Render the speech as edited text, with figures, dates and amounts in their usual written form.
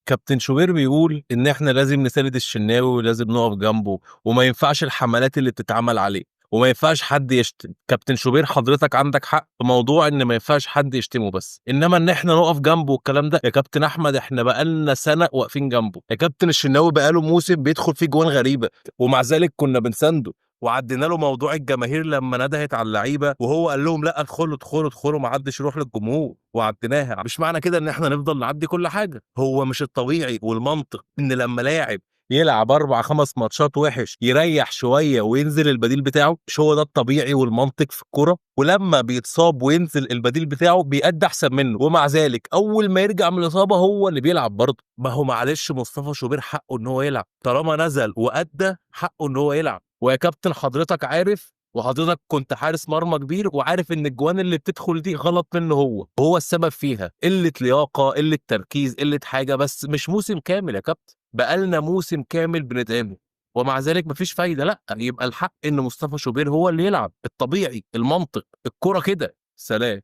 كابتن شوبير بيقول ان احنا لازم نساند الشناوي ولازم نقف جنبه، وما ينفعش الحملات اللي بتتعمل عليه، وما ينفعش حد يشتم. كابتن شوبير حضرتك عندك حق في موضوع ان ما ينفعش حد يشتمه، بس انما ان احنا نقف جنبه والكلام ده يا كابتن احمد، احنا بقالنا سنة واقفين جنبه. يا كابتن الشناوي بقاله موسم بيدخل فيه جوان غريبة، ومع ذلك كنا بنسانده وعدينا له موضوع الجماهير لما ندهت على اللعيبة وهو قال لهم لا ادخلوا ادخلوا ادخلوا، ما حدش يروح للجمهور، وعديناها. مش معنى كده ان احنا نفضل نعدي كل حاجة. هو مش الطبيعي والمنطق ان لما لاعب يلعب 4 5 ماتشات وحش يريح شوية وينزل البديل بتاعه؟ مش هو ده الطبيعي والمنطق في الكورة؟ ولما بيتصاب وينزل البديل بتاعه بيأدي احسن منه، ومع ذلك اول ما يرجع من الاصابة هو اللي بيلعب برضه. ما هو معلش مصطفى شوبير حقه ان هو يلعب، طالما نزل وأدى حقه ان هو يلعب. ويا كابتن حضرتك عارف، وحضرتك كنت حارس مرمى كبير وعارف ان الجوان اللي بتدخل دي غلط منه، هو السبب فيها، قلة لياقه، قلة تركيز، قلة حاجة. بس مش موسم كامل يا كابتن، بقالنا موسم كامل بندعمه ومع ذلك مفيش فايده. لا، يبقى الحق ان مصطفى شوبير هو اللي يلعب، الطبيعي، المنطق، الكرة كده. سلام.